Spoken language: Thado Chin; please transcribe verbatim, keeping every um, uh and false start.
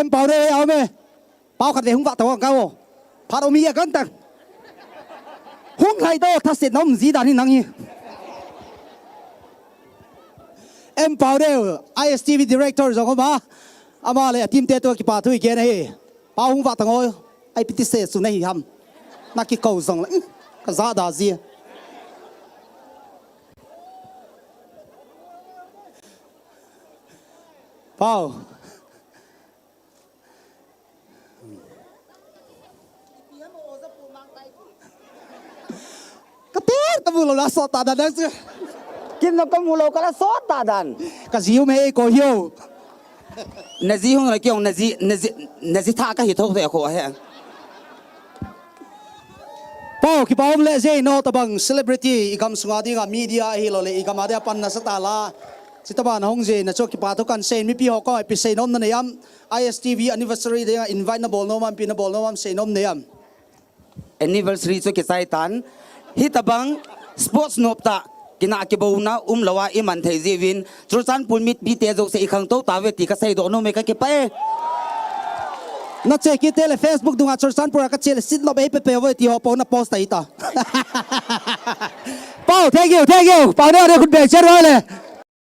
Pau de, au me. Pau khat ve hung vah tong ka o. Phat um hi a kan tang. Hung lhai to, thasetna um ji dan hi nang hi. Em Pau de, I S T V director jong um a. Ama le a team te to kipa thu i gen ahi. Pau hung vah tong o. Ai piti se su na hi ham. Na kikou jong le. Ka ja da ji. Pau. Ka ter ka mu lo la sot ta dan dang chu. Kin no ka mu lo ka la sot ta dan. Ka ji um he ko hiu. Na ji hung la kiong na ji, na ji, na ji tha ka hi tho te ko he. Pau, kipa um le je no tabang celebrity i gam sunga dinga media hi lo le i gam a dia pan na sa ta la. Chitaba na hung je na chu kipa thu kan sei mipi ho ko epi sei nom na nei am. I S T V anniversary dinga invite na bol nom am pi na bol nom am sei nom nei am. Anniversary chu kichai tan. Hitabang sports nop ta kina kibona um lo a i man thei jiuvin Churachandpur mipi te jouse i khangtou ta ve ti ka sei doh nom e ka kipa e. Na che kit te le Facebook dunga Churachandpur a ka che le sit lo be pe pe ve ti ho po na post ta hi ta. Pau, thank you, thank you. Pau ne ne khut be che ro le.